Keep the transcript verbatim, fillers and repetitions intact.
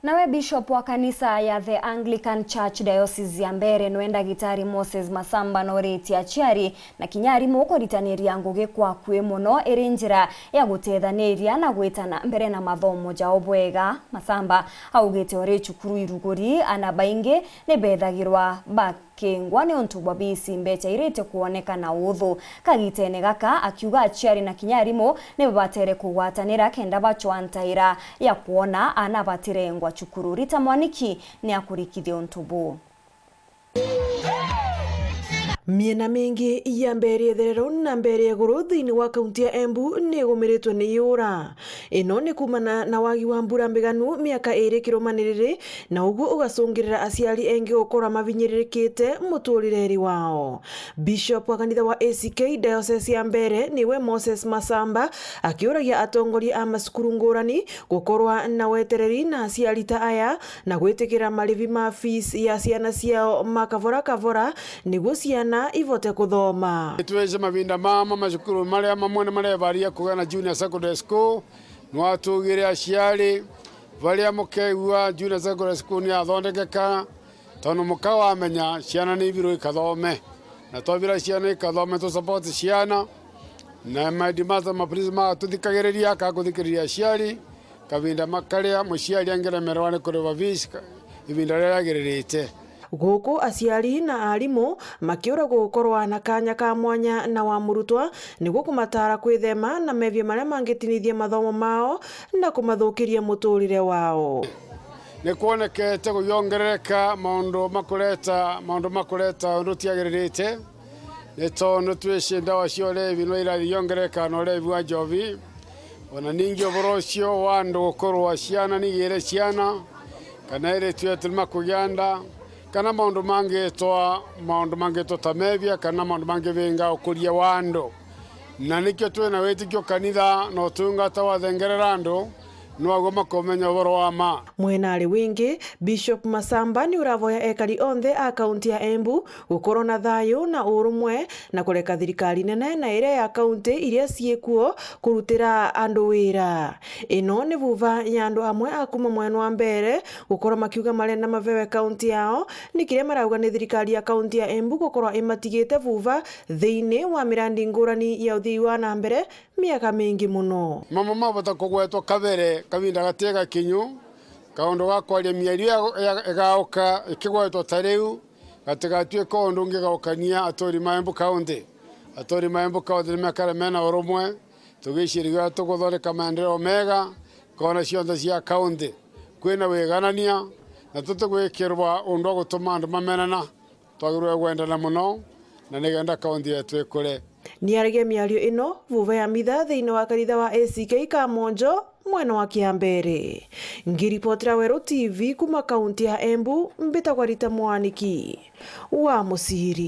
Nawe Bishop wa kanisa ya The Anglican Church Diocese ya Mbeere nwe Ndagitari Moses Masamba noritie aciari na kinya arimu kuritaniria ngugi kwa akui mono iri njira ya gutethaniria na gwitana mbere na mathomo jao bwega. Masamba augite ori cukuru iruguri, ana baingi ni bethagirwa ba kengwa niuntu bwa biisi mbecha irite kwoneka na uthu. Kagitene gaka, akiuga aciari na kinya arimu ni babatere kugwatanira kenda bacwa ntaira ya kwona ana batirengwa cukuru. Rita Mwaniki ni akurikithia untu buu. Miena mingi ya Mbeere ya itherero na Mbeere ya iguru thiini wa kaunti ya Embu ni igumiritwe ni iura. Ino ni kuumana na wagi wa mbura mbiganu miaka iiri kirumaniriri, na uguo ugacungirira aciari engi gukorwa mavinyiririkite muturireri wao. Bishop wa kanitha wa A C K diocese ya Mbeere niwe Moses Masamba akiuragia atongoria a macukuru ngurani gukorwa na wetereri na aciari ta aya na gwitikira marivi ma fees ya ciana ciao ma kavora kavora niguo ciana ivote kuthoma. Twije mavinda mama macukuru maria mamwe ni marevaria kugia na junior secondary school. Nwatugire aciari baria mukeigua junior secondary school ni yathondekeka, tondu muka wamenya ciana ni ibirwe ikathome, na twabira ciana ikathome, tu support ciana, na maheadmaster ma principal magatuthikagiriria, akakuthikiriria aciari, kavinda makaria muciari angiremerwa ni kuriva fees ka-, ivinda riria riagiririte. Guku aciari na arimu makiura gukorwa na kanya ka mwanya na wa murutwa niguo kumataara kwithema na mevia maria mangitinithia mathomo mao na kumathukiria muturire wao. Ni kwonekete gugiongerereka maundu makureta, maundu makureta undu utiagiririte, ni tondu twici ndawa cia urevi no irathi iongerereka na urevi wa njovi. Ona ningi uvoro ucio wa andu gukurwa ciana nigire ciana, kana iritu yetu ni makugia nda, kana maundu mangitwa, maundu mangitwa ta mevia, kana maundu mangi binga ukuria wa andu. Na nikio twina witikio kanitha na utungata wathengerera andu, nwaguo makumenya uvoro wa ma. Mwenari wingi, Bishop Masamba ni uravoya ekari onthe a kaunti ya Embu gukorwo na thayu na urumwe na kureka thirikari nene na iria ya kaunti iria ciikuo kurutira andu wira. Ino ni vuva ya andu amwe a kuma mwena wa Mbeere gukorwo makiuga marenda mavewe kaunti yao, ni kiria marauga ni thirikari ya kaunti ya Embu gukorwo imatigite vuva thiini wa mirandi ngurani ya uthii wa na mbere miaka mingi mono. Mamwe mabota kugwetwa kabere kavinda gati gakinyu, kaundu ga kwaria miario ya, ya, igauka ikigwetwa ta riu, gatigatuike undu ungigaukania aturi ma Embu County. Aturi ma Embu County ni mekare mena urumwe, tugiciriria tuguthondeka maendeleo mega kona cionthe cia county. Kwina wiganania, na tutigwikirwa undu wa gutuma andu mamenana. Twagirwe gwendana mono, na nigenda kaunti yetu ikure. Niaragia miario ino vuva ya mitha thiini wa kanitha wa A C K Kamonjo, mwena wa Kiambere. Ngiripotera Weru T V kuma kaunti ya Embu, mbitagwa Rita Mwaniki wa Muciri.